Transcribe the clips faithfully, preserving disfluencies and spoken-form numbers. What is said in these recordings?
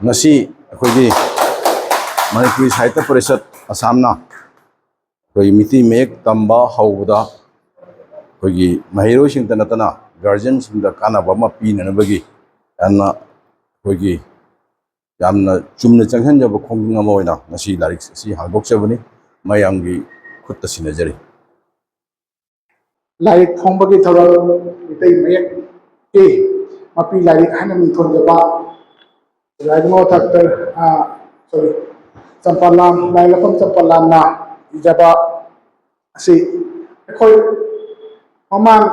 ꯉꯁꯤ ꯑꯩꯈꯣꯏꯒꯤ ꯃꯅꯤꯄꯨꯔꯤ ꯁꯥꯍꯤꯇ꯭ꯌ ꯄꯔꯤꯁꯠ ꯑꯁꯥꯝꯅ ꯑꯩꯈꯣꯏꯒꯤ ꯃꯤꯇꯩ ꯃꯌꯦꯛ ꯇꯝꯕ ꯍꯧꯕꯗ ꯑꯩꯈꯣꯏꯒꯤ ꯃꯍꯩꯔꯣꯏꯁꯤꯡꯇ ꯅꯠꯇꯅ ꯒꯥꯔꯖꯤꯌꯟꯁꯤꯡꯗ ꯀꯥꯟꯅꯕ ꯑꯃ ꯄꯤꯅꯅꯕꯒꯤ ꯌꯥꯝꯅ ꯑꯩꯈꯣꯏꯒꯤ ꯌꯥꯝꯅ ꯆꯨꯝꯅ ꯆꯪꯁꯤꯟꯖꯕ ꯈꯣꯡꯖꯪ ꯑꯃ ꯑꯣꯏꯅ ꯉꯁꯤ ꯂꯥꯏꯔꯤꯛ ꯑꯁꯤ ꯍꯥꯡꯗꯣꯛꯆꯕꯅꯤ꯫ ꯃꯌꯥꯝꯒꯤ ꯈꯨꯠꯇ ꯁꯤꯟꯅꯖꯔꯤ꯫ ꯂꯥꯏꯔꯤꯛ ꯐꯣꯡꯕꯒꯤ ꯊꯧꯔꯝ, ꯃꯤꯇꯩ ꯃꯌꯦꯛꯀꯤ ꯃꯄꯤ ꯂꯥꯏꯔꯤꯛ ꯍꯥꯏꯅ ꯃꯤꯡꯊꯣꯟꯖꯕ ꯂꯥꯏꯕꯨꯡꯉꯣ ꯗꯥꯛꯇꯔ, ꯑ, ꯁꯣꯔꯤ, ꯆꯝꯄꯥꯂꯥꯝ, ꯂꯥꯏꯂꯛꯄꯝ ꯆꯝꯄꯥꯂꯥꯝꯅ ꯏꯖꯕ ꯑꯁꯤ ꯑꯩꯈꯣꯏ ꯃꯃꯥꯡ,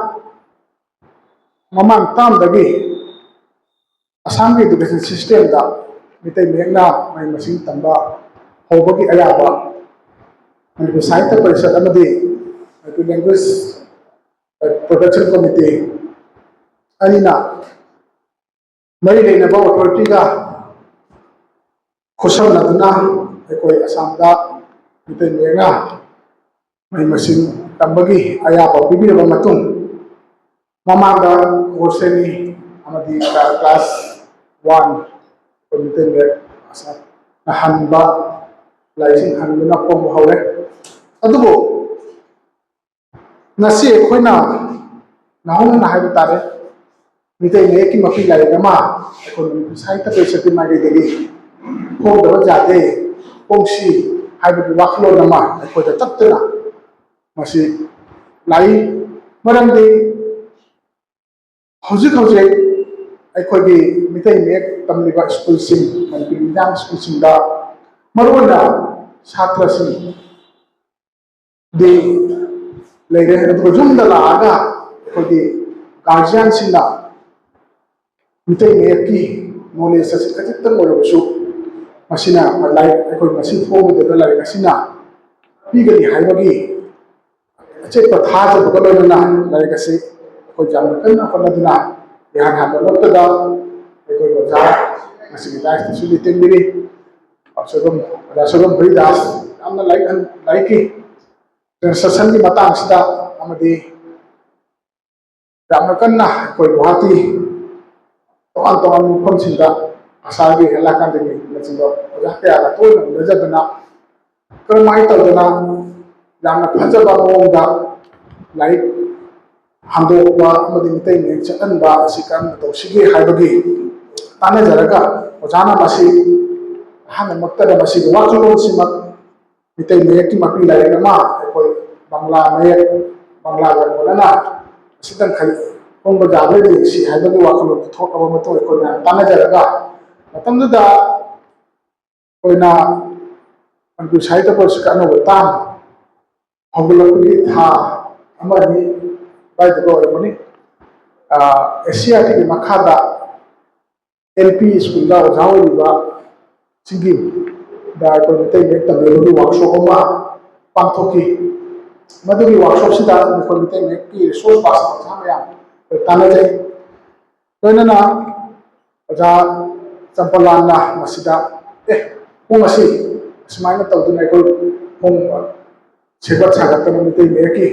ꯃꯃꯥꯡ ꯇꯥꯝꯗꯒꯤ ꯑꯁꯥꯝꯒꯤ education system ꯗ ꯃꯤꯇꯩ ꯃꯌꯦꯛꯅ ꯃꯍꯩ ꯃꯁꯤꯡ ꯇꯝꯕ ꯍꯧꯕꯒꯤ ꯑꯌꯥꯕ ꯃꯅꯤꯄꯨꯔ ꯁꯥꯍꯤꯇ꯭ꯌ ꯄꯔꯤꯁꯠ ꯑꯃꯗꯤ ꯃꯅꯤꯄꯨꯔ language production committee ꯑꯅꯤꯅ ꯃꯔꯤ ꯂꯩꯅꯕ authority ꯒ ꯈꯨꯠꯁꯝꯅꯗꯨꯅ ꯑꯩꯈꯣꯏ ꯑꯁꯥꯝꯗ ꯃꯤꯇꯩ ꯃꯌꯦꯛꯅ ꯃꯍꯩ ꯃꯁꯤꯡ ꯇꯝꯕꯒꯤ ꯑꯌꯥꯕ ꯄꯤꯕꯤꯔꯕ ꯃꯇꯨꯡ, ꯃꯃꯥꯡꯗ ꯈꯨꯒꯨꯔꯁꯦꯅꯤ ꯑꯃꯗꯤ ꯀ꯭ꯂꯥꯁ ꯋꯥꯟ ꯑꯩꯈꯣꯏ ꯃꯤꯇꯩ ꯃꯌꯦꯛ ꯑꯁꯥꯝꯅ ꯍꯟꯕ ꯂꯥꯏꯔꯤꯛꯁꯤꯡ ꯍꯟꯗꯨꯅ ꯐꯣꯡꯕ ꯍꯧꯔꯦ꯫ ꯑꯗꯨꯕꯨ ꯉꯁꯤ ꯑꯩꯈꯣꯏꯅ ꯅꯧꯍꯧꯅꯅ ꯍꯥꯏꯕ ꯇꯥꯔꯦ, ꯃꯤꯇꯩ ꯃꯌꯦꯛꯀꯤ ꯃꯄꯤ ꯂꯥꯏꯔꯤꯛ ꯑꯃ ꯑꯩꯈꯣꯏ ꯃꯅꯤꯄꯨꯔ ꯁꯥꯍꯤꯇ꯭ꯌ ꯄꯔꯤꯁꯠꯀꯤ ꯃꯥꯏꯀꯩꯗꯒꯤ ꯐꯣꯡꯗꯕ ꯌꯥꯗꯦ, ꯐꯣꯡꯁꯤ ꯍꯥꯏꯕꯒꯤ ꯋꯥꯈꯜꯂꯣꯟ ꯑꯃ ꯑꯩꯈꯣꯏꯗ ꯇꯞꯇꯅ ꯃꯁꯤ ꯂꯥꯛꯏ꯫ ꯃꯔꯝꯗꯤ ꯍꯧꯖꯤꯛ ꯍꯧꯖꯤꯛ ꯑꯩꯈꯣꯏꯒꯤ ꯃꯤꯇꯩ ꯃꯌꯦꯛ ꯇꯝꯂꯤꯕ ꯁ꯭ꯀꯨꯜꯁꯤꯡ, ꯃꯅꯤꯄꯨꯔꯤ medium ꯁ꯭ꯀꯨꯜꯁꯤꯡꯗ ꯃꯔꯨꯑꯣꯏꯅ ꯁꯥꯇ꯭ꯔꯁꯤꯡ ꯗꯤ ꯂꯩꯔꯦ, ꯑꯗꯨꯒ ꯌꯨꯝꯗ ꯂꯥꯛꯑꯒ ꯑꯩꯈꯣꯏꯒꯤ ꯒꯥꯔꯖꯤꯌꯥꯟꯁꯤꯡꯅ ꯃꯤꯇꯩ ꯃꯌꯦꯛꯀꯤ knowledge ꯑꯁꯤ ꯈꯖꯤꯛꯇꯪ ꯑꯣꯏꯔꯕꯁꯨ ꯃꯁꯤꯅ ꯂꯥꯏꯔꯤꯛ, ꯑꯩꯈꯣꯏ ꯉꯁꯤ ꯐꯣꯡꯒꯗꯧꯔꯤꯕ ꯂꯥꯏꯔꯤꯛ ꯑꯁꯤꯅ ꯄꯤꯒꯅꯤ ꯍꯥꯏꯕꯒꯤ ꯑꯆꯦꯠꯄ ꯊꯥꯖꯕꯒ ꯂꯣꯏꯅꯅ ꯂꯥꯏꯔꯤꯛ ꯑꯁꯤ ꯑꯩꯈꯣꯏ ꯌꯥꯝꯅ ꯀꯟꯅ ꯍꯣꯠꯅꯗꯨꯅ ꯏꯍꯥꯟ ꯍꯥꯟꯕꯃꯛꯇꯗ ꯑꯩꯈꯣꯏ ꯑꯣꯖꯥ ꯉꯁꯤꯒꯤ dais ꯇꯁꯨ ꯂꯦꯡꯕꯤꯔꯤ꯫ ꯁꯣꯏꯕꯝ, ꯑꯣꯖꯥ ꯁꯣꯏꯕꯝ ꯍꯔꯤꯗꯥꯁ ꯌꯥꯝꯅ ꯂꯥꯏꯔꯤꯛ, ꯂꯥꯏꯔꯤꯛꯀꯤ translation ꯒꯤ ꯃꯇꯥꯡꯁꯤꯗ ꯑꯃꯗꯤ ꯌꯥꯝꯅ ꯀꯟꯅ ꯑꯩꯈꯣꯏ ꯒꯨꯋꯥꯍꯥꯇꯤ ꯇꯣꯉꯥꯟ ꯇꯣꯉꯥꯟꯕ ꯃꯐꯝꯁꯤꯡꯗ ꯑꯁꯥꯒꯤ ꯍꯦꯂꯥꯀꯥꯟꯗꯒꯤ ꯅꯆꯤꯡꯕ ꯑꯣꯖꯥ ꯀꯌꯥꯒ ꯇꯣꯏꯅ ꯎꯅꯖꯗꯅ ꯀꯔꯝꯍꯥꯏꯅ ꯇꯧꯗꯅ ꯌꯥꯝꯅ ꯐꯖꯕ ꯃꯑꯣꯡꯗ ꯂꯥꯏꯔꯤꯛ ꯍꯟꯗꯣꯛꯄ ꯑꯃꯗꯤ ꯃꯤꯇꯩ ꯃꯌꯦꯛ ꯆꯠꯍꯟꯕ ꯑꯁꯤ ꯀꯔꯝꯅ ꯇꯧꯁꯤꯒꯦ ꯍꯥꯏꯕꯒꯤ ꯇꯥꯟꯅꯖꯔꯒ ꯑꯣꯖꯥꯅ ꯃꯁꯤ ꯑꯍꯥꯟꯕꯃꯛꯇꯗ ꯃꯁꯤꯒꯤ ꯋꯥꯈꯜꯂꯣꯟꯁꯤꯃꯛ ꯃꯤꯇꯩ ꯃꯌꯦꯛꯀꯤ ꯃꯄꯤ ꯂꯥꯏꯔꯤꯛ ꯑꯃ ꯑꯩꯈꯣꯏ ꯕꯪꯂꯥ ꯃꯌꯦꯛ ꯕꯪꯂꯥꯒ ꯂꯣꯟꯅꯅ ꯑꯁꯤꯇꯪ ꯈꯜ ꯐꯣꯡꯕ ꯌꯥꯕ꯭ꯔꯥ ꯌꯦꯡꯁꯤ ꯍꯥꯏꯕꯒꯤ ꯋꯥꯈꯜꯂꯣꯟ ꯄꯨꯊꯣꯛꯂꯕ ꯃꯇꯨꯡ ꯑꯩꯈꯣꯏ ꯃꯌꯥꯝ ꯇꯥꯟꯅꯖꯔꯒ ꯃꯇꯝꯗꯨꯗ ꯑꯩꯈꯣꯏꯅ ꯃꯅꯤꯄꯨꯔ ꯁꯥꯍꯤꯇ꯭ꯌ ꯄꯔꯤꯁꯠꯀꯤ ꯑꯅꯧꯕ ꯇꯥꯡ ꯍꯧꯒꯠꯂꯛꯄꯒꯤ ꯊꯥ ꯑꯃ ꯑꯅꯤ ꯑꯗꯨꯋꯥꯏꯗꯒ ꯑꯣꯏꯔꯝꯒꯅꯤ꯫ ꯑꯦꯁ ꯁꯤ ꯏ ꯑꯥꯔ ꯇꯤꯒꯤ ꯃꯈꯥꯗ ꯑꯦꯜ ꯄꯤ ꯁ꯭ꯀꯨꯜꯗ ꯑꯣꯖꯥ ꯑꯣꯏꯔꯤꯕ ꯁꯤꯡꯒꯤꯗ ꯑꯩꯈꯣꯏ ꯃꯩꯇꯩ ꯃꯌꯦꯛ ꯇꯝꯕꯤꯕꯒꯤ ꯋꯥꯛꯁꯣꯞ ꯑꯃ ꯄꯥꯡꯊꯣꯛꯈꯤ꯫ ꯃꯗꯨꯒꯤ ꯋꯥꯛꯁꯣꯞꯁꯤꯗ ꯑꯩꯈꯣꯏ ꯃꯩꯇꯩ ꯃꯌꯦꯛꯀꯤ ꯔꯤꯁꯣꯔꯁ ꯄꯥꯔꯁꯟ ꯑꯣꯖꯥ ꯃꯌꯥꯝ ꯑꯩꯈꯣꯏ ꯇꯥꯟꯅꯖꯩ꯫ ꯂꯣꯏꯅꯅ ꯑꯣꯖꯥ ꯆꯝꯄꯂꯥꯟꯅ ꯃꯁꯤꯗ ꯑꯦ ꯄꯨꯡ ꯑꯁꯤ ꯑꯁꯨꯃꯥꯏꯅ ꯇꯧꯗꯨꯅ ꯑꯩꯈꯣꯏ ꯄꯨꯡ ꯁꯦꯝꯒꯠ ꯁꯥꯒꯠꯇꯅ ꯃꯩꯇꯩ ꯃꯌꯦꯛꯀꯤ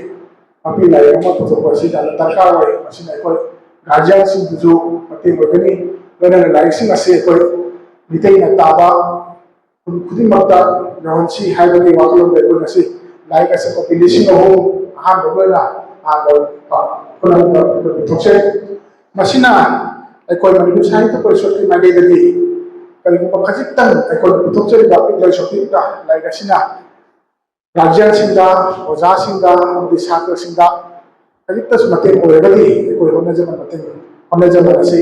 ꯃꯄꯤ ꯂꯥꯏꯔꯤꯛ ꯑꯃ ꯄꯨꯊꯣꯛꯄ ꯑꯁꯤ ꯌꯥꯝꯅ ꯗꯔꯀꯥꯔ ꯑꯣꯏ꯫ ꯃꯁꯤꯅ ꯑꯩꯈꯣꯏ ꯒꯥꯔꯖꯤꯌꯥꯟꯁꯤꯡꯗꯨꯁꯨ ꯃꯇꯦꯡ ꯑꯣꯏꯒꯅꯤ꯫ ꯂꯣꯏꯅꯅ ꯂꯥꯏꯔꯤꯛꯁꯤꯡ ꯑꯁꯤ ꯑꯩꯈꯣꯏ ꯃꯤꯇꯩꯅ ꯇꯥꯕ ꯈꯨꯟ ꯈꯨꯗꯤꯡꯃꯛꯇ ꯌꯧꯍꯟꯁꯤ ꯍꯥꯏꯕꯒꯤ ꯋꯥꯈꯜꯂꯣꯟꯗ ꯑꯩꯈꯣꯏ ꯉꯁꯤ ꯂꯥꯏꯔꯤꯛ ꯑꯁꯤ ꯀꯣꯄꯤ ꯂꯤꯁꯤꯡ ꯑꯍꯨꯝ ꯑꯍꯥꯟꯕ ꯑꯣꯏꯅ ꯑꯍꯥꯟꯕ ꯈꯨꯅꯧꯗ ꯑꯩꯈꯣꯏ ꯄꯨꯊꯣꯛꯆꯩ꯫ ꯃꯁꯤꯅ ꯑꯩꯈꯣꯏ ꯃꯅꯤꯄꯨꯔ ꯁꯥꯍꯤꯇ꯭ꯌ ꯄꯔꯤꯁꯠꯀꯤ ꯃꯥꯏꯀꯩꯗꯒꯤ ꯀꯔꯤꯒꯨꯝꯕ ꯈꯖꯤꯛꯇꯪ ꯑꯩꯈꯣꯏꯅ ꯄꯨꯊꯣꯛꯆꯔꯤꯕ ꯄꯤꯛꯂꯁꯨ ꯄꯤꯛꯅ ꯂꯥꯏꯔꯤꯛ ꯑꯁꯤꯅ ꯒꯥꯔꯖꯤꯌꯥꯟꯁꯤꯡꯗ, ꯑꯣꯖꯥꯁꯤꯡꯗ ꯑꯃꯗꯤ ꯁꯥꯇ꯭ꯔꯁꯤꯡꯗ ꯈꯖꯤꯛꯇꯁꯨ ꯃꯇꯦꯡ ꯑꯣꯏꯔꯒꯗꯤ ꯑꯩꯈꯣꯏ ꯍꯣꯠꯅꯖꯃꯟ ꯃꯇꯦꯡ ꯍꯣꯠꯅꯖꯃꯟ ꯑꯁꯤ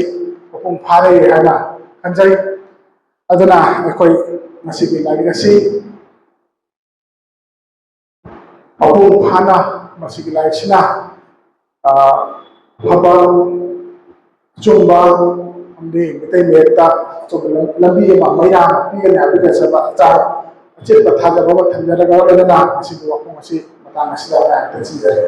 ꯃꯄꯨꯡ ꯐꯥꯔꯦ ꯍꯥꯏꯅ ꯈꯟꯖꯩ꯫ ꯑꯗꯨꯅ ꯑꯩꯈꯣꯏ ꯉꯁꯤꯒꯤ ꯂꯥꯏꯔꯤꯛ ꯑꯁꯤ ꯃꯄꯨꯡ ꯐꯥꯅ ꯃꯁꯤꯒꯤ ꯂꯥꯏꯔꯤꯛꯁꯤꯅ ꯑꯐꯕ ꯑꯆꯨꯝꯕ ꯑꯃꯗꯤ ꯃꯩꯇꯩ ꯃꯌꯦꯛꯇ ꯑꯆꯨꯝꯕ ꯂꯝꯕꯤ ꯑꯃ ꯃꯩꯔꯥ ꯑꯃ ꯄꯤꯒꯅꯤ ꯍꯥꯏꯕꯒꯤ ꯑꯆꯦꯠꯄ ꯑꯆꯦꯠꯄ ꯊꯥꯖꯕ ꯑꯃ ꯊꯝꯖꯔꯒ ꯂꯣꯏꯅꯅ ꯉꯁꯤꯒꯤ ꯋꯥꯐꯝ ꯑꯁꯤ ꯃꯇꯥꯡ ꯑꯁꯤꯗ ꯉꯥꯏꯍꯥꯛꯇ ꯊꯤꯖꯔꯦ꯫